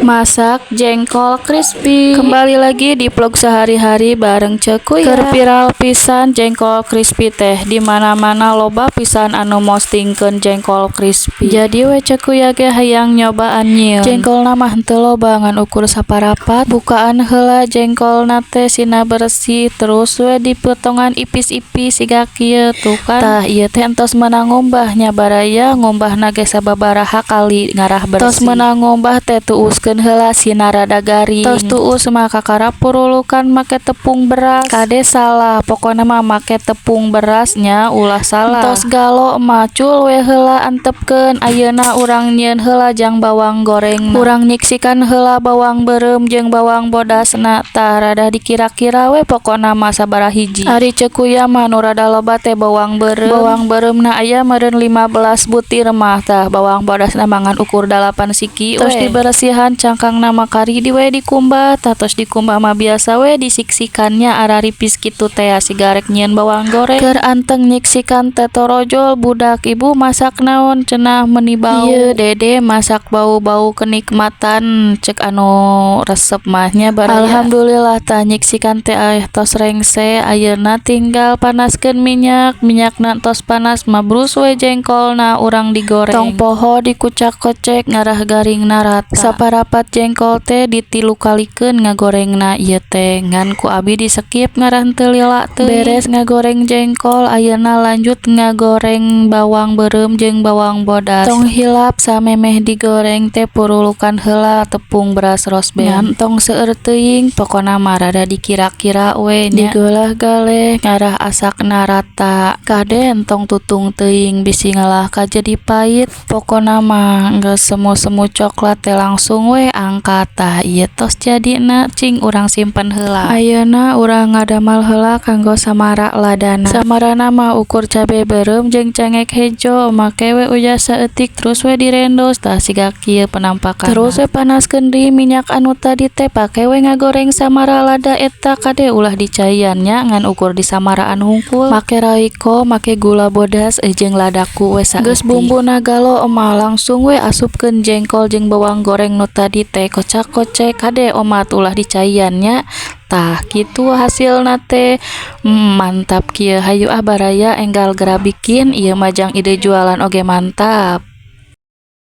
Masak jengkol crispy. Kembali lagi di vlog sehari-hari bareng Ceu Kuya. Keur viral pisan jengkol crispy teh, di mana-mana loba pisan anu mostingkeun jengkol crispy. Jadi we Ceu Kuya ge hayang nyobaan nyieun. Jengkolna mah henteu loba, ngan ukur saparapat. Bukaan heula jengkolna teh sina bersih, terus we dipotongan ipis-ipis siga kieu tuh kan. Tah, ieu teh entos meunang ngumbah nya, baraya. Ngumbahna ge sababaraha kali ngarah bersih. Tos meunang ngumbah teh, tuuskeun heula sina rada garing. Tos tuus mah kakara purulukan make tepung beras. Kade salah, pokona mah make tepung beras nya, ulah salah. Tos galo mah cul we heula, antepkeun. Ayeuna urang nyieun heula jang bawang goreng. Urang nyiksikan heula bawang beureum jeung bawang bodasna. Tah, rada dikira-kira we pokona mah sabaraha hiji. Ari Ceu Kuya mah nu rada loba teh bawang beureum. Bawang beureumna aya meureun 15 butir mah. Tah, bawang bodasna mah ngan ukur 8 siki we. Tos diberesihan cangkangna mah kari di we dikumbah. Tah, tos dikumbah mah biasa we disiksikan nya, araripis kitu teh siga rek nyieun bawang goreng. Keur anteng nyiksikan teh torojol budak, "Ibu masak naon?" cenah, "Meuni bau." Ieu Dede masak bau-bau kenikmatan, cek anu resep mah nya, baraya. Alhamdulillah, tah, nyiksikan teh tos rengse. Ayeuna tinggal panaskeun minyak. Minyakna tos panas mah brus we jengkolna urang digoreng. Tong poho dikucak kocek ngarah garingna rata. Saparapat jengkol teh ditilu kalikeun ngagorengna ieu teh, ngan ku abi di skip ngarah teu lila teuing. Beres ngagoreng jengkol, ayeuna lanjut ngagoreng bawang beureum jeung bawang bodas. Tong hilap, samemeh digoreng teh purulukan heula tepung beras Rosben. Ngan tong seueur teuing, pokona mah rada dikira-kira we nya. Digolah galeh ngarah asakna rata. Kade entong tutung teuing, bisi ngalah ka jadi pait. Pokona mah geus semu-semu coklat teh langsung we angkat. Tah, ieu tos jadina, cing urang simpen heula. Ayeuna urang ngadamal heula kanggo samara ladana. Samarana mah ukur cabe beureum jeung cengek hejo, make we uyah saeutik, terus we direndos. Tah, siga kieu penampakanna. Terus we panaskeun deui minyak anu tadi teh, pake we ngagoreng samara lada eta. Kade ulah dicaian nya, ngan ukur disamaraan hungkul. Make Royco, make gula bodas jeung ladaku we saeutik. Geus bumbuna galo mah langsung we asupkeun jengkol jeung bawang goreng nu tadi teh, kocak-kocek. Kade omat, ulah dicaian nya. Tah, kitu hasilna teh, mantap kieu. Hayu ah, baraya, enggal geura bikin, ieu mah jang ide jualan oge mantap.